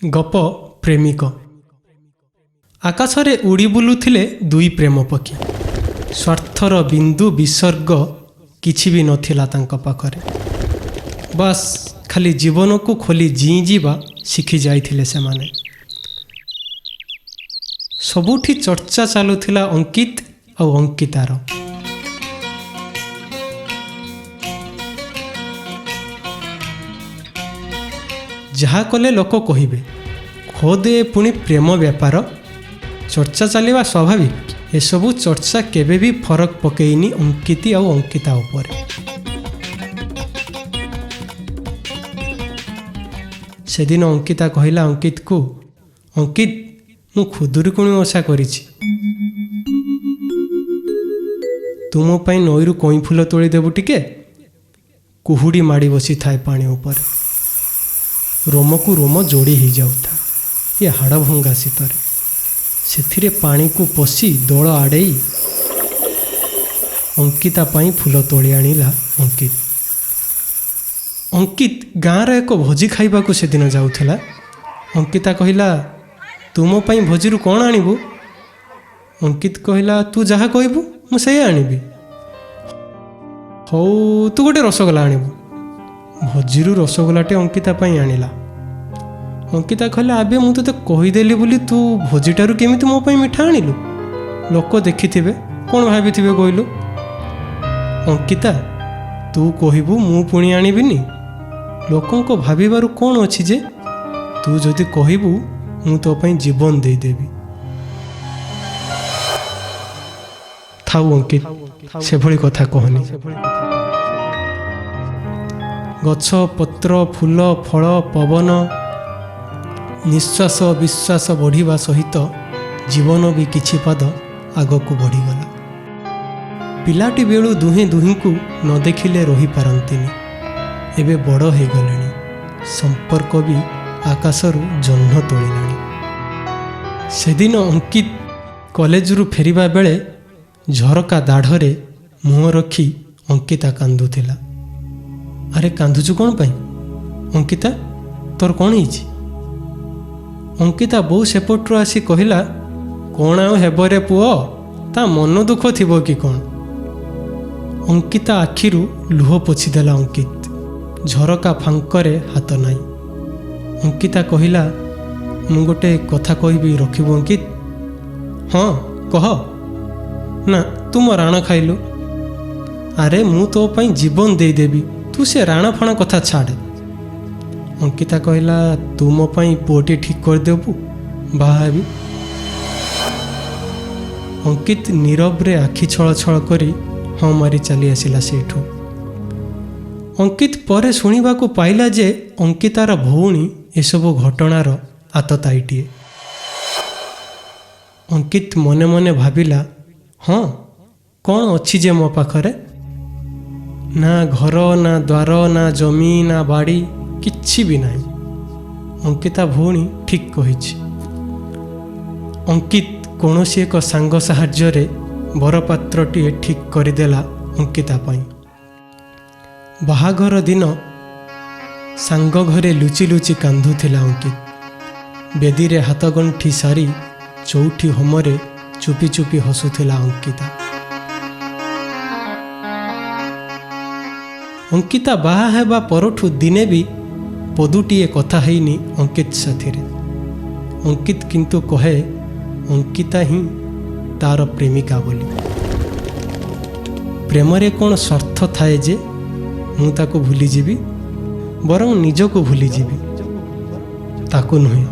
ଗପ ପ୍ରେମିକ। ଆକାଶରେ ଉଡ଼ି ବୁଲୁଥିଲେ ଦୁଇ ପ୍ରେମ ପକ୍ଷୀ। ସ୍ୱାର୍ଥର ବିନ୍ଦୁ ବିସର୍ଗ କିଛି ବି ନଥିଲା ତାଙ୍କ ପାଖରେ। ବାସ୍, ଖାଲି ଜୀବନକୁ ଖୋଲି ଜିଇଁ ଯିବା ଶିଖି ଯାଇଥିଲେ ସେମାନେ। ସବୁଠି ଚର୍ଚ୍ଚା ଚାଲୁଥିଲା ଅଙ୍କିତ ଆଉ ଅଙ୍କିତାର। ଯାହା କଲେ ଲୋକ କହିବେ, ଖୋଦ୍ ଏ ପୁଣି ପ୍ରେମ ବ୍ୟାପାର। ଚର୍ଚ୍ଚା ଚାଲିବା ସ୍ୱାଭାବିକ। ଏସବୁ ଚର୍ଚ୍ଚା କେବେ ବି ଫରକ ପକେଇନି ଅଙ୍କିତି ଆଉ ଅଙ୍କିତା ଉପରେ। ସେଦିନ ଅଙ୍କିତା କହିଲା ଅଙ୍କିତକୁ, ଅଙ୍କିତ, ମୁଁ ଖୁଦୁରୁକୁଣୀ ଓଷା କରିଛି, ତୁ ମୋ ପାଇଁ ନଈରୁ କଇଁ ଫୁଲ ତୋଳିଦେବୁ ଟିକେ? କୁହୁଡ଼ି ମାଡ଼ି ବସିଥାଏ ପାଣି ଉପରେ, ରୋମକୁ ରୋମ ଯୋଡ଼ି ହେଇଯାଉଥାଏ ଏ ହାଡ଼ଭଙ୍ଗା ଶୀତରେ। ସେଥିରେ ପାଣିକୁ ପଶି ଦୋଳ ଆଡ଼େଇ ଅଙ୍କିତା ପାଇଁ ଫୁଲ ତୋଳି ଆଣିଲା ଅଙ୍କିତ। ଅଙ୍କିତ ଗାଁର ଏକ ଭୋଜି ଖାଇବାକୁ ସେଦିନ ଯାଉଥିଲା। ଅଙ୍କିତା କହିଲା, ତୁ ମୋ ପାଇଁ ଭୋଜିରୁ କ'ଣ ଆଣିବୁ? ଅଙ୍କିତ କହିଲା, ତୁ ଯାହା କହିବୁ ମୁଁ ସେଇଆ ଆଣିବି। ହଉ, ତୁ ଗୋଟେ ରସଗୋଲା ଆଣିବୁ। ଭୋଜିରୁ ରସଗୋଲାଟେ ଅଙ୍କିତା ପାଇଁ ଆଣିଲା। ଅଙ୍କିତା କହିଲା, ଆବେ ମୁଁ ତୋତେ କହିଦେଲି ବୋଲି ତୁ ଭୋଜିଟାରୁ କେମିତି ମୋ ପାଇଁ ମିଠା ଆଣିଲୁ? ଲୋକ ଦେଖିଥିବେ, କ'ଣ ଭାବିଥିବେ କହିଲୁ? ଅଙ୍କିତା, ତୁ କହିବୁ ମୁଁ ପୁଣି ଆଣିବିନି? ଲୋକଙ୍କ ଭାବିବାରୁ କ'ଣ ଅଛି ଯେ? ତୁ ଯଦି କହିବୁ ମୁଁ ତୋ ପାଇଁ ଜୀବନ ଦେଇଦେବି। ଥାଉ ଅଙ୍କିତ, ସେଭଳି କଥା କହନି। ଗଛ ପତ୍ର, ଫୁଲ ଫଳ, ପବନ, ନିଶ୍ୱାସ ବିଶ୍ୱାସ ବଢ଼ିବା ସହିତ ଜୀବନ ବି କିଛି ପାଦ ଆଗକୁ ବଢ଼ିଗଲା। ପିଲାଟି ବେଳୁ ଦୁହେଁ ଦୁହିଁଙ୍କୁ ନ ଦେଖିଲେ ରହିପାରନ୍ତିନି। ଏବେ ବଡ଼ ହେଇଗଲେଣି, ସମ୍ପର୍କ ବି ଆକାଶରୁ ଜହ୍ନ ତୋଳିଲାଣି। ସେଦିନ ଅଙ୍କିତ କଲେଜରୁ ଫେରିବା ବେଳେ ଝରକା ଦାଢ଼ରେ ମୁହଁ ରଖି ଅଙ୍କିତା କାନ୍ଦୁଥିଲା। ଆରେ କାନ୍ଦୁଛୁ କ'ଣ ପାଇଁ ଅଙ୍କିତା, ତୋର କ'ଣ ହେଇଛି? ଅଙ୍କିତା ବୋଉ ସେପଟରୁ ଆସି କହିଲା, କ'ଣ ଆଉ ହେବ ରେ ପୁଅ, ତା ମନ ଦୁଃଖ ଥିବ କି କ'ଣ? ଅଙ୍କିତା ଆଖିରୁ ଲୁହ ପୋଛିଦେଲା ଅଙ୍କିତ। ଝରକା ଫାଙ୍କରେ ହାତ ନାହିଁ। ଅଙ୍କିତା କହିଲା, ମୁଁ ଗୋଟେ କଥା କହିବି, ରଖିବୁ ଅଙ୍କିତ? ହଁ କହ। ନା, ତୁ ମୋ ରାଣ ଖାଇଲୁ। ଆରେ ମୁଁ ତୋ ପାଇଁ ଜୀବନ ଦେଇଦେବି, ତୁ ସେ ରାଣ ଫାଣ କଥା ଛାଡ଼। ଅଙ୍କିତା କହିଲା, ତୁ ମୋ ପାଇଁ ପୁଅଟି ଠିକ୍ କରିଦେବୁ, ବାହା ହେବି। ଅଙ୍କିତ ନୀରବରେ ଆଖି ଛଳ ଛଳ କରି ହଁ ମାରି ଚାଲି ଆସିଲା ସେଇଠୁ। ଅଙ୍କିତ ପରେ ଶୁଣିବାକୁ ପାଇଲା ଯେ ଅଙ୍କିତାର ଭଉଣୀ ଏସବୁ ଘଟଣାର ଆତତାୟୀଟିଏ। ଅଙ୍କିତ ମନେ ମନେ ଭାବିଲା, ହଁ କ'ଣ ଅଛି ଯେ ମୋ ପାଖରେ? ନା ଘର, ନା ଦ୍ୱାର, ନା ଜମି, ନା ବାଡ଼ି, କିଛି ବି ନାହିଁ। ଅଙ୍କିତା ଭଉଣୀ ଠିକ୍ କହିଛି। ଅଙ୍କିତ କୌଣସି ଏକ ସାଙ୍ଗ ସାହାଯ୍ୟରେ ବରପାତ୍ରଟିଏ ଠିକ୍ କରିଦେଲା ଅଙ୍କିତା ପାଇଁ। ବାହାଘର ଦିନ ସାଙ୍ଗ ଘରେ ଲୁଚି ଲୁଚି କାନ୍ଦୁଥିଲା ଅଙ୍କିତ। ବେଦୀରେ ହାତଗଣ୍ଠି ସାରି ଚଉଠି ହୋମରେ ଚୁପି ଚୁପି ହସୁଥିଲା ଅଙ୍କିତା। ଅଙ୍କିତା ବାହା ହେବା ପରଠୁ ଦିନେ ବି ପଦୁଟିଏ କଥା ହେଇନି ଅଙ୍କିତ ସାଥିରେ। ଅଙ୍କିତ କିନ୍ତୁ କହେ ଅଙ୍କିତା ହିଁ ତାର ପ୍ରେମିକା ବୋଲି। ପ୍ରେମରେ କ'ଣ ସ୍ୱାର୍ଥ ଥାଏ ଯେ ମୁଁ ତାକୁ ଭୁଲିଯିବି, ବରଂ ନିଜକୁ ଭୁଲିଯିବି, ତାକୁ ନୁହେଁ।